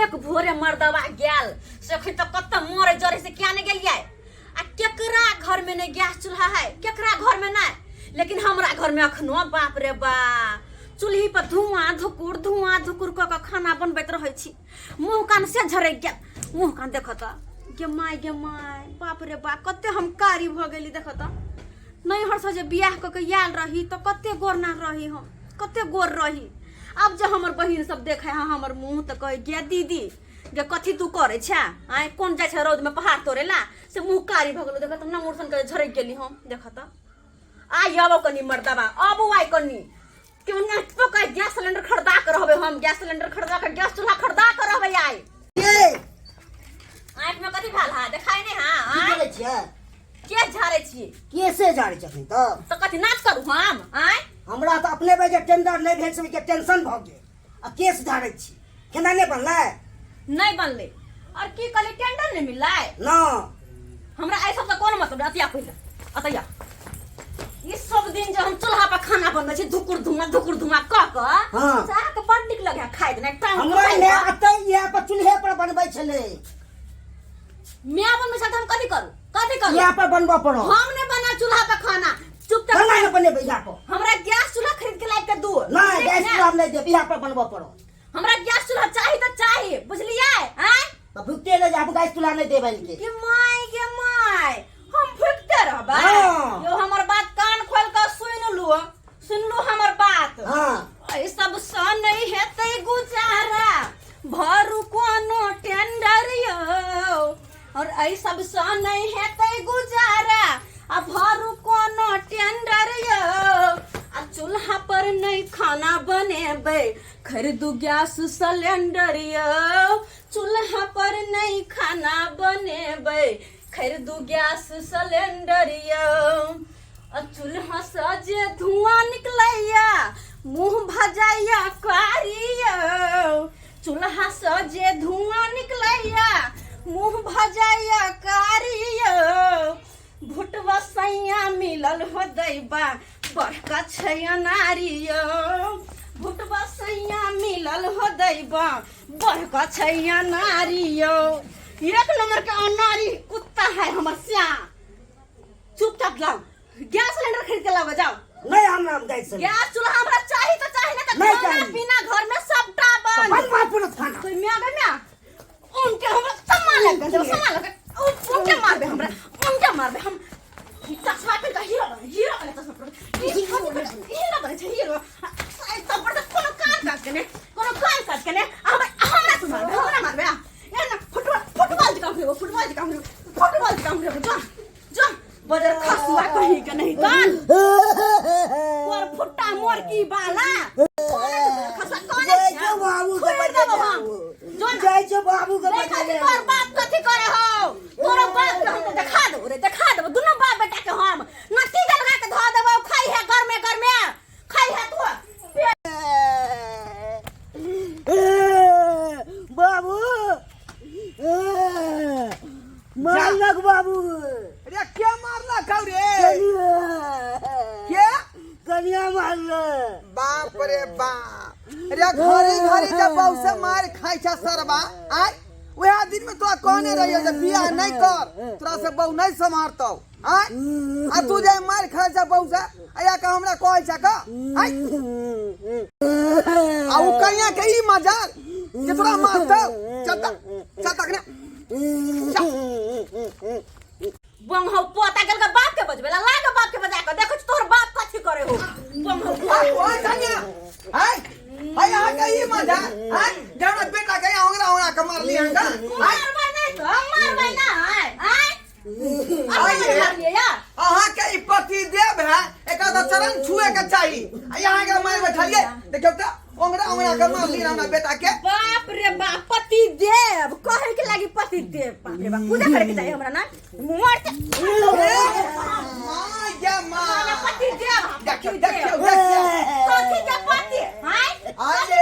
एक भोरे मर्दवा गेल से अखन तक कतऽ मरे जरे से किया नहि गेलियै आ केकरा घर में नहि गैस चूल्हा है केकरा घर में नहि लेकिन हमरा घर में अखनो बाप रे बा चूल्ही पर धुआं धुकुर धुआं धुकुर कऽ कऽ खाना बनबैत रहै छी मुँह कान से झरकि गेल मुँह कान देखऽ तऽ गे माय गे माय बाप रे बा कते हम कारी भऽ गेली देखऽ तऽ नैहरसँ जे बियाह कऽ के आयल रही तऽ कते गोर ना रही हम कते गोर रही आब जे हमर बहिन सब देखे है हमर मुँह तऽ कहे गे दीदी गे कथी तू करे छे आँय कोन जाइ छै रौदमे पहाड़ तोड़े ला से मुँह कारी भऽ गेलो देखऽ तऽ नंगुर सन के झरकि गेली हम देखऽ तऽ आइ आबो कनी मर्दबा आबो आइ कनी क्यों ना तो का गैस सिलेंडर खरीदा के रहबे हम गैस सिलेंडर खरीदा के गैस चूल्हा खरीदा के रहबे आइ ये आँख में कथी भेल है देखाय नहीं हाँ की आँय? करै छियै के झाड़े छी केसे झाड़ै छथिन तऽ तऽ कथी नाच करू हम आँय हमरा तऽ अपने बेर जे टेंडर नहि भेल से टेंशन भऽ गेल आ केस झाड़ै छी केना नहि बनलै नहि बनलै और की कहली टेंडर नहि मिललै न हमरा एहि सबसँ कोन मतलब अतिया पहिले अतैया ई सब दिन जे हम चूल्हा पर खाना बनबै छी धुकुर धुआं धुकुर धुआं कऽ कऽ हाँ। से अहाँके बड़ नीक लगै खाइत नहि टांग हमर माय अतै इएह पर चूल्हे पर बनबै छलै माय बनबै छल तऽ हम कथी करू कथी करू इएह पर बनबऽ पड़त हम नहि बना चूल्हा पर खाना चुपचाप केना नहि बनेबै इएह पर हमरा गैस चूल्हा खरीद के लाबि के दू नहि गैस चूल्हा हम नहि देब इएह पर बनबऽ पड़त हमरा गैस चूल्हा चाही तऽ चाही बुझलियै आँय तऽ भुगते नहि जाब गैस चूल्हा नहि देब के कि माय गे माय हम भुगते रहबै हाँ। यो हमर बात कान खोल के सुन लू सुन लू हमर बात हाँ एहि सबसँ नहि हेतै गुजारा भरू कोनो टेंडर यौ और एहि सबसँ नहि हेतै गुजारा आ भरू कोनो टेंडर यौ आ चूल्हा पर नहि खाना बनेबै खरीदू गैस सिलेंडर यौ चूल्हा पर नहि खाना बनेबै खरीदू गैस सिलेंडर यौ आ चूल्हा से जे धुआं निकलैया मुंह भजाइया कारी यौ चूल्हा से जे धुआं निकलैया मुंह भजाइया कारी यौ भुटवा सैया मिलल हो दैबा बड़का छै अनारी यौ भुटवा सैया मिलल हो दैबा बड़का छै अनारी यौ एक नंबर के अनारी कुत्ता है हमर श्याम चुपचाप लाओ गैस सिलेंडर खरीद के लाओ जाओ नहीं हम नाम गैस सिलेंडर गैस चूल्हा हमरा चाही तो चाही ना तो नहीं खाना चाही। पीना घर में सबटा बंद बनबऽ पड़त खाना कोई म्या गए म्या उनके हमरा सम्मान लग गए सम्मान लग गए उनके मारबे हमरा उनके मारबे हम चश्मा पे का हीरो बने हीरो बने चश्मा पर हीरो बने छै हीरो आई तब पर कोनो काम काज के ने कोनो काम काज के ने हमरा हमरा तू मारबे हमरा मारबे ए ना फुटबॉल फुटबॉल जकाँ घुरेबो फुटबॉल जकाँ घुरेबो फुटबॉल जकाँ घुरेबो जा जा बजर खसुआ कहीं के नहीं कान तोर फुट्टा मोर की बाला कौन है तू खसुआ कौन है जय छौ बाबू के खोल देबो हम जो ना जय छौ बाबू के देखा छी तोर बाप कथी करे हो तोरो बाप के हम तो देखा देबो रे देखा देबो दुनू बाप बेटा के हम नतीजा लगा के धो देबो खाई है घर में घर में खाई है तू बाबू मारलक बाबू अरे के मारलक हौ रे के कनिया मारलक बाप रे बाप अरे घड़ी घड़ी जब बहू से मार खाइ छ सरबा आय वएह दिन में तोरा कहने रहियो जे बियाह नहीं कर तोरा से बहू नहीं सम्हारतौ आय आ तू जे मार खाइ छ बहू से आया का हमरा कहै छ का आय आ उ कनिया के ई मजाल जे तोरा मारतौ चल त चल तखने बंग हो पोता गेल के बाप के बजबे ला लाग बाप के बजा के देखो तोर बाप कथी करे हो बंग हो ओए कन्या आय आय अहाँ के ई मजा आय जब बेटा के ओंगरा ओंगरा के मारली हन का आय मारबै नहीं तो मारबै ना आय आय आइए। मारलिए यार अहाँ के ई पति देव है एकर तो चरण छुए के चाही आ यहाँ के मार बैठलिए देखियौ त ओंगरा ओंगरा के मारली हमरा बेटा के बाप रे बाप पति देव कहे के लागी पति देव बाप रे बाप पूजा करे के चाहिए हमरा ना मर ए, माँ या माँ पति देव देखियौ पति देखियौ देव देखियौ कथी के पति हाय आये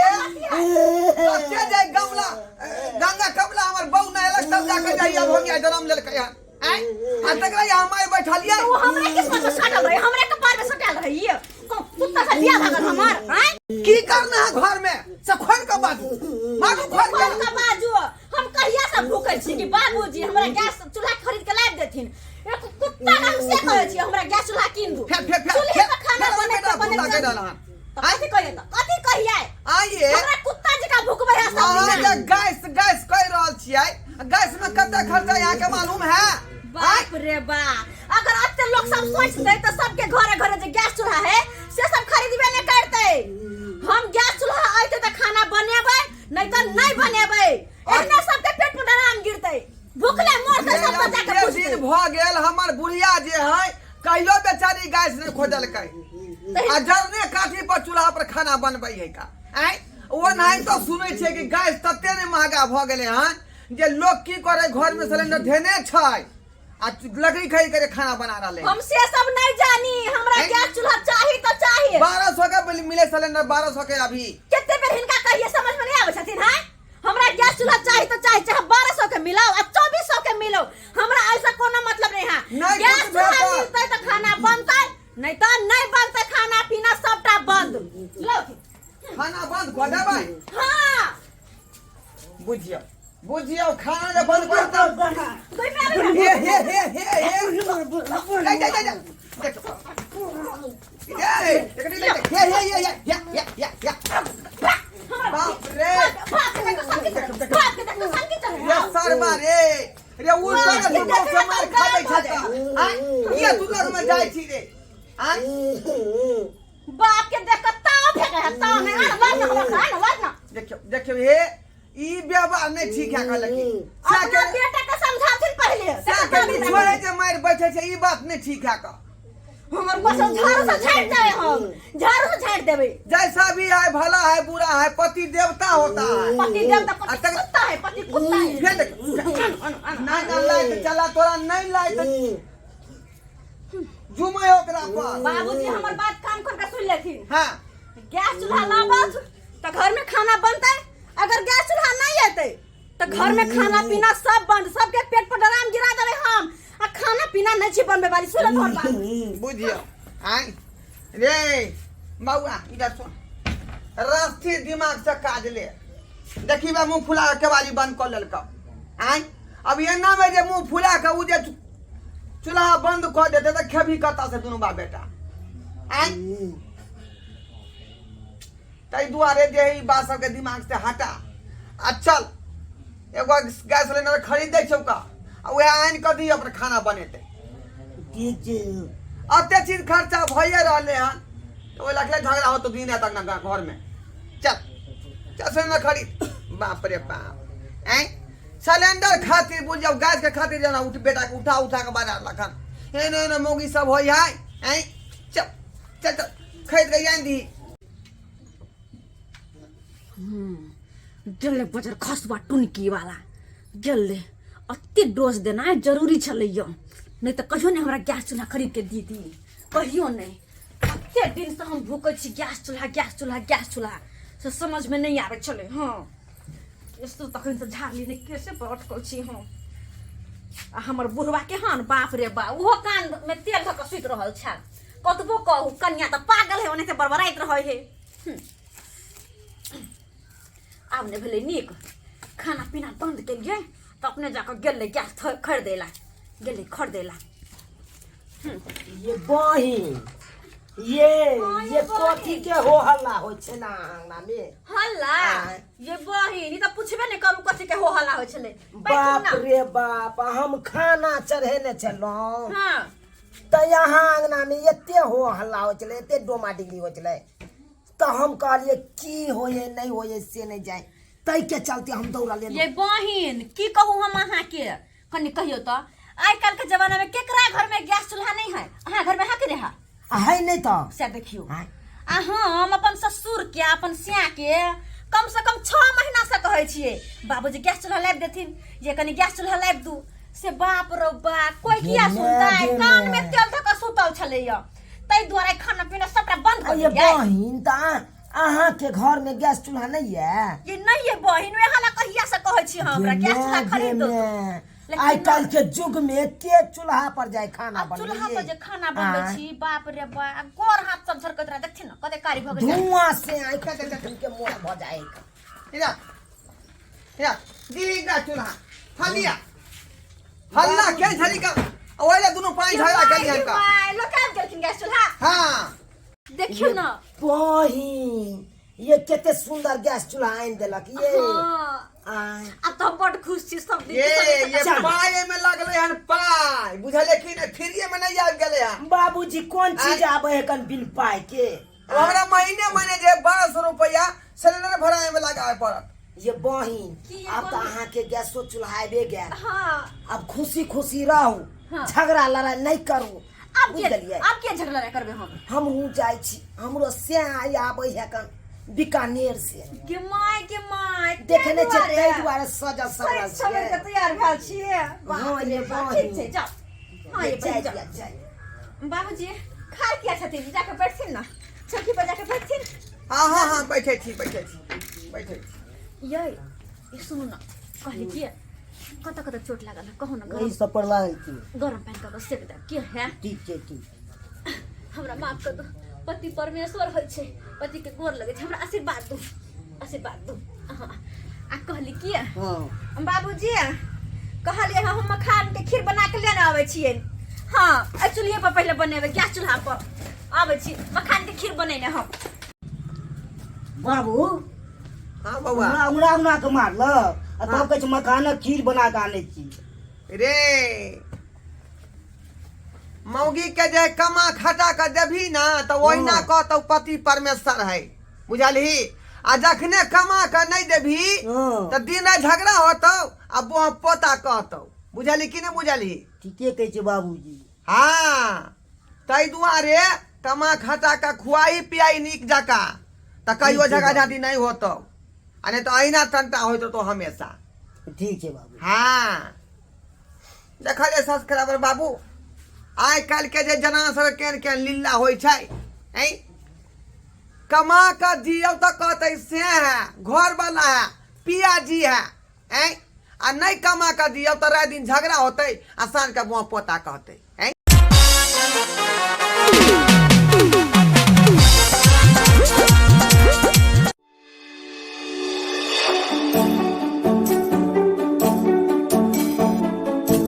कते जाय गमला गंगा कमला हमर बहू नहेलक तब जाके जाइए अब हम यहाँ जन्म लेलकै हन आँय आ तकरा यहाँ माय बैठलियै वो हमरा किस्मत में सटल रहे हमरा कपार में सटल रहे ये कुत्ता से बियाह भगल हमर हाय की करना है घर में से खोल के बाजू मारू खोल खोल के के बाजू देथिन। एक कुत्ता के हम से कहै छी हमरा गैस चूल्हा कीन दू। फेर फेर फेर चूल्हे पर खाना फेर बने बेटा बने भूखा कहि रहल हन। तऽ कथी कहियै, तऽ कथी कहियै? आइए हमरा कुत्ता जकाँ भुकबै है सब अहाँ दिना। जे गैस गैस कहि रहल छियै, गैस में कते खर्चा यहाँ के मालूम है? बाप रे बाप, अगर अते लोग सब सोचते तऽ सबके घरे घरे जे गैस चूल्हा है से सब खरीदबे नहीं करते। हम गैस चूल्हा अयते तऽ खाना बनेबै, नहीं तऽ नहीं बनेबै। एहने सबके पेट पर डराम गिरतै, भूखले मरतै सब तऽ जाके डेढ़ पूछतै। दिन भऽ गेल, हमर बुढ़िया जे है कहियो बेचारी गैस नहीं खोजलकै आ जरने काठी पर चूल्हा पर खाना बनबै है का। आँय, ओ नहीं तो सुनै छियै कि गैस तते ने महगा भऽ गेलै हन जे लोग की करे, घर में सिलेंडर धेने छै आ लकड़ी खरीद के खाना बना रहले। हम से सब नहीं जानी, हमरा हैं? गैस चूल्हा चाही तो चाही। 1200 के मिले सिलेंडर, 1200 के अभी। कते बेर हिनका कहिए समझ में नहीं आबै छथिन। हैं, हमरा गैस चूल्हा चाही तो चाही, चाहे 1200 के मिलाओ आ 2400 के मिलो, हमरा ऐसा कोनो मतलब नहीं है। नहीं गैस कुछ चूल्हा भेटत। मिलतै तो खाना बनतै, नहीं तो नहीं बनतै, खाना पीना सबटा बंद। लो। खाना बंद कऽ देबै? हाँ। बुझियौ बुझियौ, खाना जे बंद कर तब कोई पे आबै हे हे हे हे हे, जा जा जा जा, देखो ए एकरी ले, हे हे हे हे हे हे हे हे, बाप रे। बाप के देखो सन की चढ़े, बाप के देखो सन की चढ़े। रे सरबा रे, रे उल्टा के तू लोग से मार खा जाइ छ त आय किया तू लोग में जाइ छी रे? आय बाप के देख के ताव फेंके है, ताव नहीं आन वाज ना, हमरा आन वाज ना। देखियो देखियो, हे ई व्यवहार नहीं ठीक है कहलकी। अपना बेटा के समझाथिन पहले। से के निछोड़े जे मारि बैठे छै, ई बात नहीं ठीक है का। हमर बस झाड़ू से झाड़ दे, हम झाड़ू से झाड़ देबै। जैसा भी है, भला है बुरा है, पति देवता होता है। पति देवता? पति आ कुत्ता है, पति कुत्ता है। फिर देख ना ना, लाइट चला तोरा नहीं, लाइट जुमे ओकरा पर। बाबूजी, हमर बात कान खोल के सुन लेथिन। हाँ। गैस चूल्हा लाबत तऽ घर में खाना बनतै। अगर गैस चूल्हा नहीं एतै तऽ घर में खाना पीना सब बंद, सबके पेट पर डराम गिरा देबै हम आ खाना पीना नहीं छी बनबै वाली। सुन तोहर बात। बुझियो आय रे बउआ, इधर सुन, राष्ट्रीय दिमाग से काज ले। देखी बा, मुंह फुला के केवाली बंद कर लेलक। आय अब एना में जे मुंह फुला के उ जे चूल्हा बंद कर देते तऽ खेबही कतऽ से दुनू बाप बेटा? आय ताहि दुआरे जे है ई बात सबके दिमाग से हटा आ चल, एगो गैस सिलेंडर खरीद दै छौ का आ वएह आनि कऽ दियौ, अपन खाना बनेतै। ठीक छै। अते चीज खर्चा भइए रहले हन तऽ ओहि लए झगड़ा होतो दिन रात अंगना घर में। चल चल, सिलेंडर खरीद। बाप रे बाप, आँय सिलेंडर खातिर बुझ जाओ, गैस के खातिर जेना उठ बेटा के उठा उठा के बना लखन एने एने मौगी सब होइ है। आँय चल चल चल, खरीद के आनि दी। गेलै बजर खसुआ टुनकी वाला गेलै। अते डोज देनाइ जरूरी छलैया, नहि तऽ कहियो नहि हमरा गैस चूल्हा खरीद के दी दी, कहियो नहि। कते दिनसँ हम भूकै छी गैस चूल्हा, गैस चूल्हा, गैस चूल्हा, से समझमे नहि आबै छलै। हँ, केस तऽ तखनसँ झाड़ली नहि, केसे पर अटकल छी हम। आ हमर बुढ़वा केहन, बाप रे बा, ओहो कानमे तेल धऽ कऽ सुति रहल छल। कतबो कहू कनिया तऽ पागल है, ओनाहिते बड़बड़ाइत रहै है। आब नहि भेलै नीक। खाना पीना बंद केलियै तऽ अपने जाकऽ गेलै गैस खरीदै ला, गेलै खरीदै ला। ये बहिन, ये हाँ, ये ये बहिन। कथी के हो हल्ला होइ छै ना अंगना में? हल्ला? आँय। ये बहिन, ई तऽ पुछबे नहि करू कथी के हो हल्ला होइ छलै। बैठू बाप ना। रे बाप, हम खाना चढ़ेने छलहुँ तऽ यहाँ अंगना में एते हो हल्ला होइ छलै, एते डोमा डिगरी होइ छलै, तऽ हम कहलियै की होइए नहि होइए से नहि जाय, ताहिके चलते हम दौड़ल एलहुँ। ये बहिन, की कहू हम अहाँके, कनि कहियौ तऽ आइ काल्हि के जमाना में केकरा घर में गैस चूल्हा नहीं है? अहाँ घर में है कि नहीं है? आ है नहि तऽ। से देखियौ। आँय। आ हम अपन ससुर के, अपन सिया के कम से कम 6 महीना से कहै छियै, बाबूजी गैस चूल्हा लाबि देथिन, जे कनि गैस चूल्हा लाबि दू। से बाप रो बाप, कोई किया गे सुनतै? गे कान में गे। तेल धऽ कऽ सुतल छलैया, ताहि दुआरे खाना पीना सबटा बंद आ कऽ ये देलियै। बहिन, तऽ अहाँके घर में गैस चूल्हा नहीं है? ये नहीं ये बहिन, वएह ला कहिया से कहै छी हम, हमरा गैस चूल्हा खरीद दो। लेकिन आइ काल्हि के युग में के चूल्हा पर जाय खाना आ बनबै? चूल्हा पर जे खाना बनबै आँय। छी, बाप रे बाप, गोर हाथ सब झरकैत रहै। देखथिन ने कते कारी भऽ गेल। धुआं से आइ काल्हि के मोन भऽ जाय। इधर इधर दी गा चूल्हा, हलिया हल्ला के झरी का। आ ओहि लए दुनू पानि झगड़ा केलियै हन का लोक आबि गेलखिन गैस चूल्हा। हाँ। देखियौ ने। बहिन, ये कते सुंदर गैस चूल्हा आनि देलक ये। हाँ। आय। आ तऽ हम बड खुश छी सब दिन ये ये चल। पाय में लगले हन पाय, बुझले कि नहीं? फ्रीए में नहीं आबि गेले हन। बाबूजी, कोन चीज आबै है कन बिन पाय के? हमरा महीने महीने जे 1200 रुपया सिलेंडर भराए में लगावे पड़त। ये बहिन, की ये आब तऽ बहिन? अहाँके गैसो चूल्हा आबि गेल। हाँ। आब खुशी खुशी रहू। हाँ। झगड़ा लड़ाई नहीं करू। आब बुझि के गेलियै? आब के झगड़ा लड़ाई करबै हम? हमहूँ जाइ छी, हमरो सैह आबै है कन बीकानेर से। के my, के my, देखने ताहि छियै, ताहि दुआरे सजल सवरल सजि सवरि छियै। के तैयार भेल छियै। बाप हाँ, रे ये बाप, बहिन। ठीक छै, जाउ। हाँ, ये जाइ बहिन, जाउ। छियै, जाइ। बाबूजी खाड़ किया छथिन? जाके बैठथिन ने, चौकी पर जाके बैठथिन। हाँ हाँ हाँ, बैठे छी, बैठे छी, बैठे छी। यै, ये सुनू ने, कहली कि कतऽ कतऽ चोट लागल है कहू ने। ओहि गरम सब पर लागल छी। गरम पानि कऽ के सेक देब की है? ठीक छै, ठीक। हमरा माफ कर दू। पति परमेश्वर होइ छै, पति के गोर लगै छै, हमरा आशीर्वाद दू, आशीर्वाद दू। हाँ, आ कहली कि बाबूजी कहलियै हँ, हम मखान के खीर बना के लेने आबै छियै। हाँ, एहि चूल्हे पर पहिले बनेबै, गैस चूल्हा पर आबै छी मखान के खीर बनेने हम। बाबू। हाँ बौआ। हमरा उड़ा उड़ा के मारलक आ तब कहै छै मखानक खीर बना के आनै छी। रे मौगी के जे कमा खटा के देबही ना तऽ ओहिना कहतौ पति परमेश्वर है, बुझलही? आ जखने कमा के नहीं देबही तऽ दिन राति झगड़ा होतौ आ बोह पोता कहतौ, बुझलही कि नहीं बुझलही? ठीके कहै छै बाबूजी। हाँ, ताहि दुआरे कमा खटा के खुआई पियाई नीक जकाँ तऽ कहियो ठीक छै झगड़ा बाबू। झाँटी नहीं होतौ, आ नहीं तऽ अहिना टंटा होइत रहतौ हमेशा। ठीक छै बाबू। हाँ, देखलियै सब्सक्राइबर बाबू, आइ काल्हि के जे जनाना सब केहन केहन लीला होइ छै। ऐं कमा कऽ दियौ तऽ कहतै से है घर वाला है पिया जी है। ऐं आ नहि कमा कऽ दियौ तऽ राति दिन झगड़ा होतै आ साँझ के बुआ पोता कहतै। ऐं।